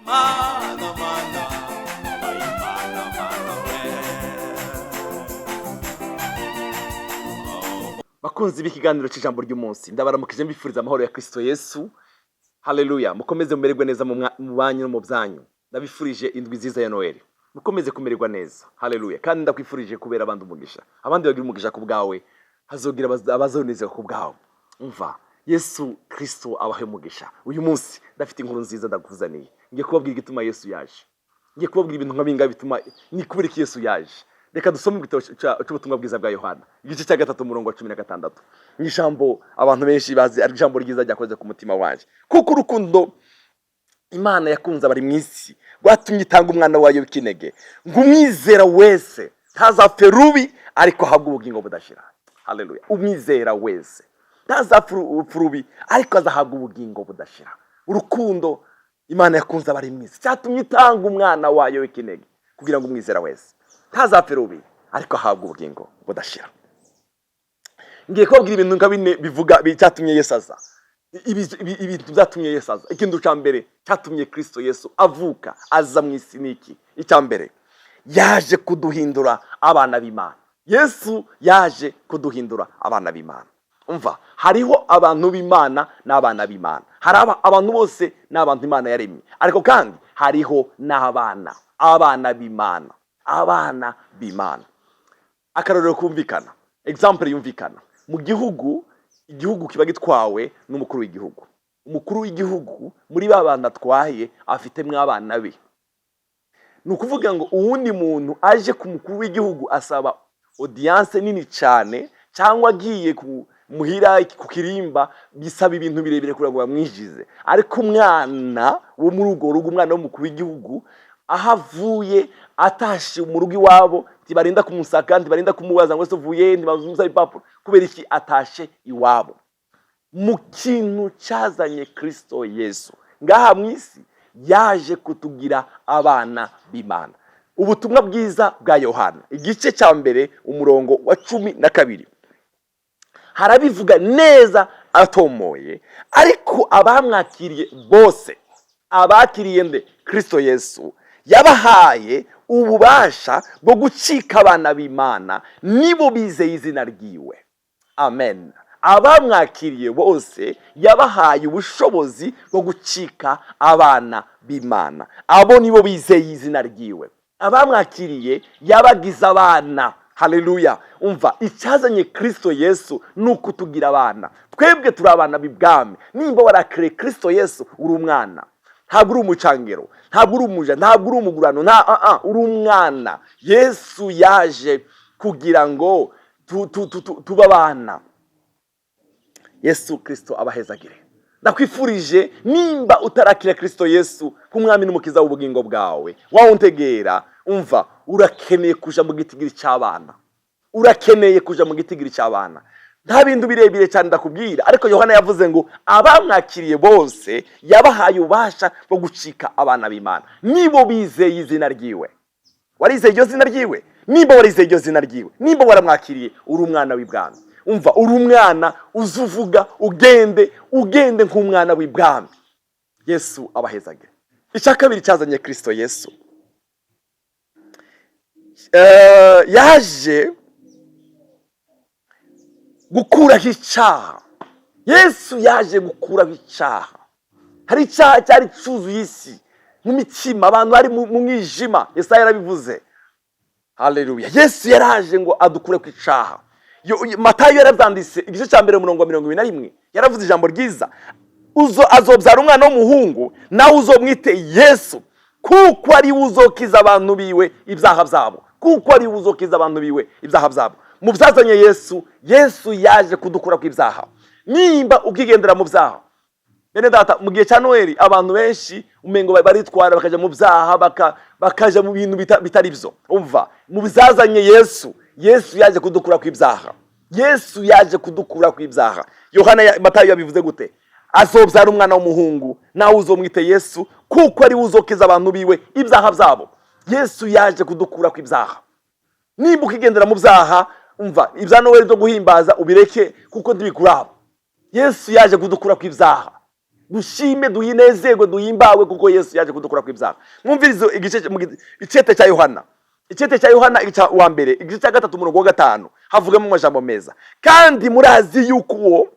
Mana, mana, wabaye Imana, mana we. Bakunzi b'ikiganiro cy'ijambo ry'umunsi, ndabaramukije, mbifuriza amahoro ya Kristo Yesu. Haleluya! Mukomeze mumererwe neza mu banyu no mu byanyu. Ndabifurije indwi nziza ya Noheli, mukomeze kumererwa neza. Haleluya! Kandi ndakwifurije kubera abandi umugisha, abandi bagira umugisha ku bwawe, hazogira abazonezerwa ku bwawe. Umva, Yesu Kristo abahe umugisha. Uyu munsi ndafite inkuru nziza ndakuzaniye. Ngiye kubabwira igituma Yesu yaje, ngiye kubabwira ibintu nka bingahe bituma ni kubera iki Yesu yaje. Reka dusome mu gitabo cy'ubutumwa bwiza bwa Yohana, igice cya 3, umurongo wa 16. Ni ijambo abantu benshi bazi, ari ijambo ryiza ryakoze ku mutima wanjye. Kuko urukundo Imana yakunze abari mu isi rwatumye itanga umwana wayo w'ikinege, ngo umwizera wese ntazapfe rubi, ariko ahabwe ubugingo budashira. Haleluya! Umwizera wese ntazapfe rubi, ariko azahabwa ubugingo budashira. Urukundo Imana yakunze abari mu isi cyatumye itanga umwana wayo w'ikinege, kugira ngo umwizera wese ntazapfe rubi, ariko ahabwe ubugingo budashira. Ngiye kubabwira ibintu nka bine bivuga cyatumye Yesu aza. Ibintu byatumye Yesu aza. Ikintu cya mbere cyatumye Kristo Yesu avuka, aza mu isi, ni iki? Icya mbere, yaje kuduhindura abana b'Imana. Yesu yaje kuduhindura abana b'Imana. Umva, hariho abantu b'Imana n'abana b'Imana. Hari abantu bose ni abantu Imana yaremye, ariko kandi hariho n'abana, abana b'Imana, abana b'Imana. Akarorero kumvikana, example yumvikana: mu gihugu, igihugu kiba gitwawe n'umukuru w'igihugu. Umukuru w'igihugu muri ba bantu atwaye afitemo abana be. Ni ukuvuga ngo uwundi muntu aje ku mukuru w'igihugu asaba audience nini cyane, cyangwa agiye ku muhira ku kirimba, bisaba ibintu birebire kugira ngo bamwinjize. Ariko umwana wo muri urwo rugo, umwana w'umukuru w'igihugu, aho avuye atashe mu rugo iwabo, ntibarinda kumusaka, ntibarinda kumubaza ngo ese uvuye, ntibamusaba ibipapuro. Kubera iki? Atashe iwabo. Mu kintu cyazanye Kristo Yesu ngaha mu isi, yaje kutugira abana b'Imana. Ubutumwa bwiza bwa Yohana, igice cya 1, umurongo wa 12, harabivuga neza atomoye: ariko abamwakiriye bose, abakiriye nde? Kristo Yesu, yabahaye ububasha bwo gucika abana b'Imana, nibo bizeye izina ryiwe. Amen. Abamwakiriye bose yabahaye ubushobozi bwo gucika abana b'Imana, abo nibo bizeye izina ryiwe. Abamwakiriye yabagize abana. Haleluya! Umva, icyazanye Kristo Yesu ni ukutugira abana. Twebwe turi abana b'ibwami. Nimba warakiriye Kristo Yesu, uri umwana. Ntabwo uri umucangero, ntabwo uri umuja, ntabwo uri umugurano, nta uri umwana. Yesu yaje kugira ngo tube abana. Yesu Kristo abahezagire. Ndakwifurije, nimba utarakira Kristo Yesu nk'umwami n'umukiza w'ubugingo bwawe, wawuntegera, umva, urakeneye kuja mu gitigiri cy'abana, urakeneye kuja mu gitigiri cy'abana. Nta bintu birebire cyane ndakubwira, ariko Yohana yavuze ngo abamwakiriye bose yabahaye ububasha bwo gucika abana b'Imana, nibo bizeye izina ryiwe. Warizeye iryo zina ryiwe? Nimba warizeye iryo zina ryiwe, nimba waramwakiriye, uri umwana w'ibwami. Umva, uri umwana, uzi uvuga, ugende, ugende nk'umwana w'ibwami. Yesu abahezage. Icya kabiri cyazanye Kristo Yesu, yaje gukuraho icyaha. Yesu yaje gukuraho icyaha. Hari icyaha cyari cyuzuye isi mu mitima, abantu bari mu mwijima. Yesaya yarabivuze. Haleluya! Yesu yaraje ngo adukure ku icyaha. Matayo yarabyanditse, igice cya 1, umurongo wa 21, yaravuze ijambo ryiza: uzo azobyara umwana w'umuhungu, nawe uzomwite Yesu, kuko ari we uzokiza abantu biwe ibyaha byabo, kuko ari we uzokiza abantu biwe ibyaha byabo. Mu byazanye Yesu, Yesu yaje kudukura ku ibyaha. Nimba ukigendera mu byaha, bene data, mu gihe cya Noheli abantu benshi umengo baritwara, bakajya mu byaha, bakaja mu bintu bitari byo. Umva, mu bizazanye Yesu, Yesu yaje kudukura ku ibyaha. Yesu yaje kudukura ku ibyaha. Yohana Matayo yabivuze gute? Azobyara umwana w'umuhungu, nawe uzomwite Yesu, kuko ari we uzokiza abantu biwe ibyaha byabo. Yesu yaje kudukura ku ibyaha. Nimba ukigendera mu byaha, umva, ibya Noheli byo guhimbaza ubireke, kuko ntibikuraba. Yesu yaje kudukura ku ibyaha. Dushime, duhinezerwe, duhimbawe kuko Yesu yaje kudukura ku ibyaha. Mwumvirize igice icete cya Yohana, icete cya Yohana igice wa mbere, igice cya 3, umurongo wa 5, havugamo amajambo meza. Kandi murazi yuko uwo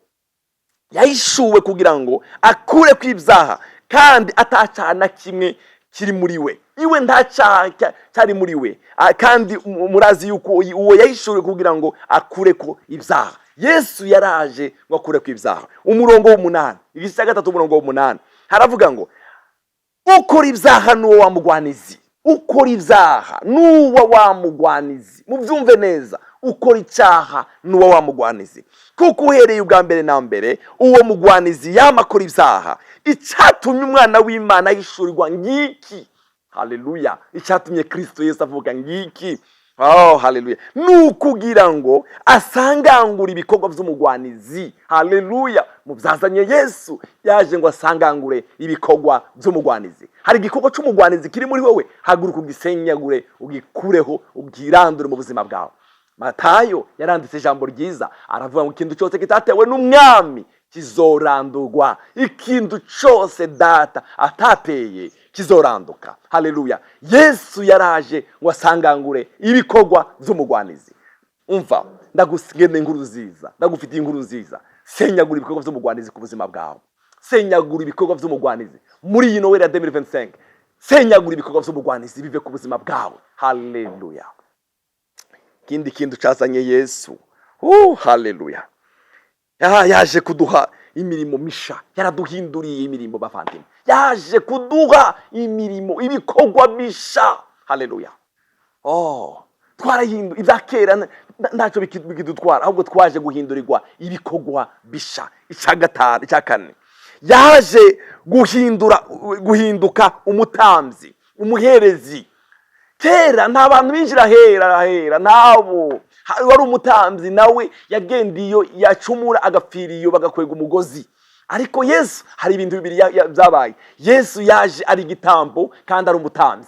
yahishuwe kugira ngo akure ku ibyaha, kandi atacyaha na kimwe kiri muri we. Iwe nta cyaha cyari muri we. Kandi murazi yuko uwo yahishuwe kugira ngo akure ko ibyaha. Yesu yaraje ngo akure ku ibyaha. Umurongo w'8, igice cya 3, umurongo w'8, haravuga ngo ukora ibyaha n'uwo wa mugwanizi. Ukora ibyaha n'uwo wa mugwanizi. Mubyumve neza, ukora icyaha n'uwo wa mugwanizi, kuko uhereye ubwa mbere na mbere uwo mugwanizi yama akora ibyaha. Icyatumye umwana w'Imana ahishurirwa ngiki. Haleluya! Icyatumye Kristo Yesu avuga ngiki. Oh, haleluya! Ni ukugira ngo asangangure ibikorwa by'umugwanizi. Haleluya! Mubyazanye Yesu yaje ngo asangangure ibikorwa by'umugwanizi. Hari igikorwa cy'umugwanizi kiri muri wowe, haguruka ugisenyagure, ugikureho, ugirandure mu buzima bwawe. Matayo yaranditse ijambo ryiza, aravuga ngo ikintu cyose kitatewe n'umwami kizorandurwa. Ikintu cyose data atateye kizoranduka. Haleluya! Yesu yaraje ngo asangangure ibikorwa by'umugwanizi. Umva, ndagusgene inkuru nziza, ndagufitiye inkuru nziza. Senyagura ibikorwa by'umugwanizi ku buzima bwawe. Senyagura ibikorwa by'umugwanizi muri iyi Noel ya 2025. Senyagura ibikorwa by'umugwanizi bive ku buzima bwawe. Haleluya! Ikindi kintu cyazanye Yesu, haleluya, yaje kuduha imirimo misha. Yaraduhinduriye imirimo, bavandimwe. Yaje kuduha imirimo, ibikorwa misha. Haleluya! Oh, twarahindu ibya kera ntacyo bikidutwara, ahubwo twaje guhindurirwa ibikorwa bisha. Icya gatanu, icya kane, yaje guhinduka umutambyi, umuherezi. Kera nta bantu binjira hera hera, ntabo. Wari umutambyi, nawe yagenda iyo yacumura agapfira iyo, bagakwega umugozi. Ariko Yesu, hari ibintu bibiri byabaye. Yesu yaje ari igitambo kandi ari umutambyi.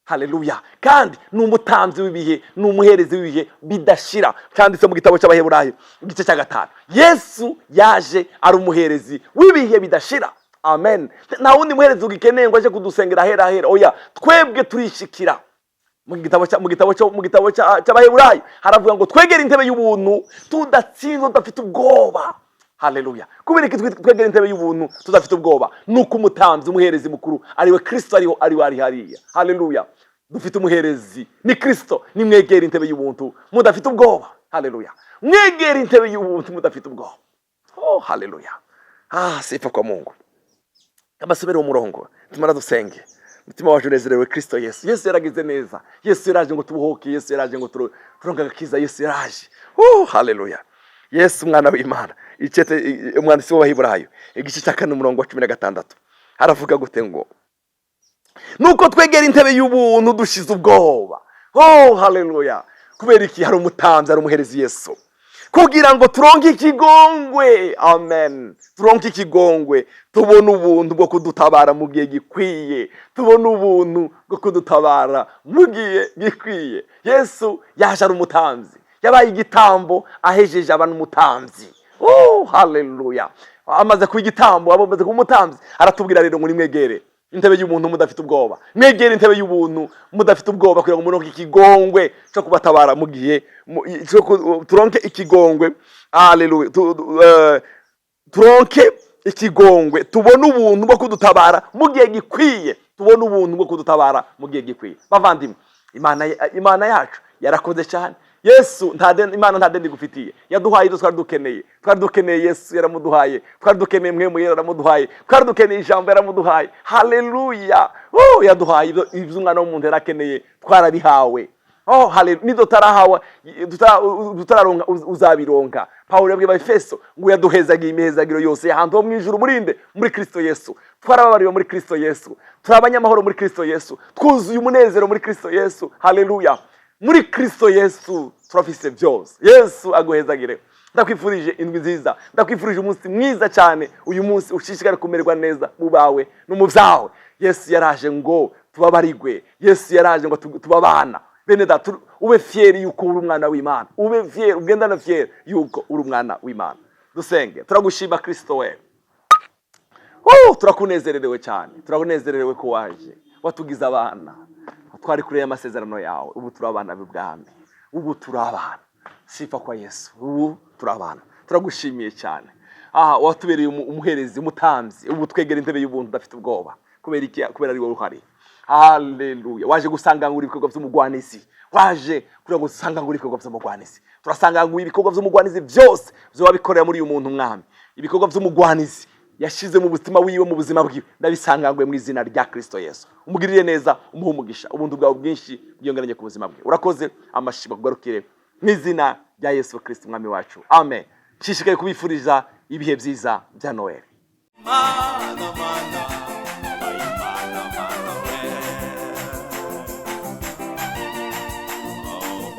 Haleluya! Kandi ni umutambyi w'ibihe, ni umuherezi w'ibihe bidashira. Cyanditse mu gitabo cy'Abaheburayo igice cya 5. Yesu yaje ari umuherezi w'ibihe bidashira. Amen. Nta wundi muherezi ugikeneye ngo aje kudusengera hera hera. Oya, twebwe turishikira. Mu gitabo cya, mu gitabo cyo, mu gitabo cy'Abaheburayo haravuga ngo twegere intebe y'ubuntu tudatsinzwe, tudafite ubwoba. Haleluya! Kubera iki twegera intebe y'ubuntu tudafite ubwoba? Nuko umutambyi, umuherezi mukuru ariwe Kristo ariho, ariwe ari hariya. Haleluya! Dufite umuherezi, ni Kristo. Nimwegera intebe y'ubuntu mudafite ubwoba. Haleluya! Mwegera intebe y'ubuntu mudafite ubwoba. Oh, haleluya! Sifa kwa Mungu. Amasubire umurongo tumara dusenge. Umutima wacu unezerewe Kristo Yesu. Yesu yaragize neza. Yesu yaraje ngo tubohoke. Yesu yaraje ngo turonke agakiza. Yesu yaraje. Oh, haleluya! Yesu umwana w'Imana. Icete umwanditsi w'Abaheburayo igice cya 4, umurongo wa 16, haravuga gute? Ngo nuko twegera intebe y'ubuntu dushize ubwoba. Oh, haleluya! Kubera iki? Hari umutambyi, hari umuherezi Yesu, kugira ngo turonke ikigongwe. Amen. Turonke ikigongwe, tubone ubuntu bwo kudutabara mu gihe gikwiye. Tubone ubuntu bwo kudutabara mu gihe gikwiye. Yesu yaje ari umutambyi, yabaye igitambo, ahejeje aba n'umutambyi. Oh, haleluya! Amaze kuba igitambo, amaze kuba umutambyi, aratubwira rero ngo nimwegere intebe y'ubuntu mudafite ubwoba. Mwegere intebe y'ubuntu mudafite ubwoba kugira ngo muronke ikigongwe cyo kubatabara mu gihe cyo turonke ikigongwe. Haleluya! Turonke ikigongwe, tubone ubuntu bwo kudutabara mu gihe gikwiye. Tubone ubuntu bwo kudutabara mu gihe gikwiye. Bavandimwe, Imana yacu yarakoze cyane. Yesu nta deni, Imana nta deni igufitiye. Yaduhaye ibyo twari dukeneye. Twari dukeneye Yesu, yaramuduhaye. Twari dukeneye Mpwemu Yera, yaramuduhaye. Twari dukeneye ijambo, yaramuduhaye. Haleluya! Oh, yaduhaye ibyo umwana w'umuntu yarakeneye, twarabihawe. Oh, haleluya! Nido tarahawe, tutararonka, uzabironka. Pawulo yabwiye Abefeso ngo yaduhezagiye imihezagiro yose ahantu ho mu ijuru murinde muri Kristo Yesu. Twarababariwe muri Kristo Yesu, turi abanyamahoro muri Kristo Yesu, twuzuye umunezero muri Kristo Yesu. Haleluya! Muri Kristo Yesu turafise byose. Yesu aguhezagire. Ndakwifurije indwi nziza, ndakwifurije umunsi mwiza cyane. Uyu munsi ushishikare kumererwa neza mu bawe no mu byawe. Yesu yaraje ngo tubabarigwe. Yesu yaraje ngo tubabana. Bene data, ube fier yuko uri umwana w'Imana. Ube fier, ugendana fier yuko uri umwana w'Imana. Dusenge. Turagushima Kristo we. Oh, turakunezererewe cyane, turakunezererewe ko waje watugize abana. Twari kure y'amasezerano yawe, ubu turi abana b'ibwami, ubu turi abana. Sifa kwa Yesu, ubu turi abana. Turagushimiye cyane. Aha watubereye umuherezi, umutambyi. Ubu twegera intebe y'ubuntu udafite ubwoba. Kubera iki? Kubera ari wowe uhari. Haleluya! Waje gusangangura ibikorwa by'umugwanizi, waje kugira ngo usangangure ibikorwa by'umugwanizi. Turasangangura ibikorwa by'umugwanizi byose byo wabikorera muri uyu muntu, Mwami. Ibikorwa by'umugwanizi yashize mu buzima wiwe, mu buzima bwiwe, ndabisanganguye mu izina rya Kristo Yesu. Umugirire neza, umuhe umugisha, ubuntu bwawe bwinshi bwiyongeranye ku buzima bwe. Urakoze, amashimwe kugarukire mu izina rya Yesu Kristo Umwami wacu, amen. Nshishikaye kubifuriza ibihe byiza bya Noheli. Mana, Mana.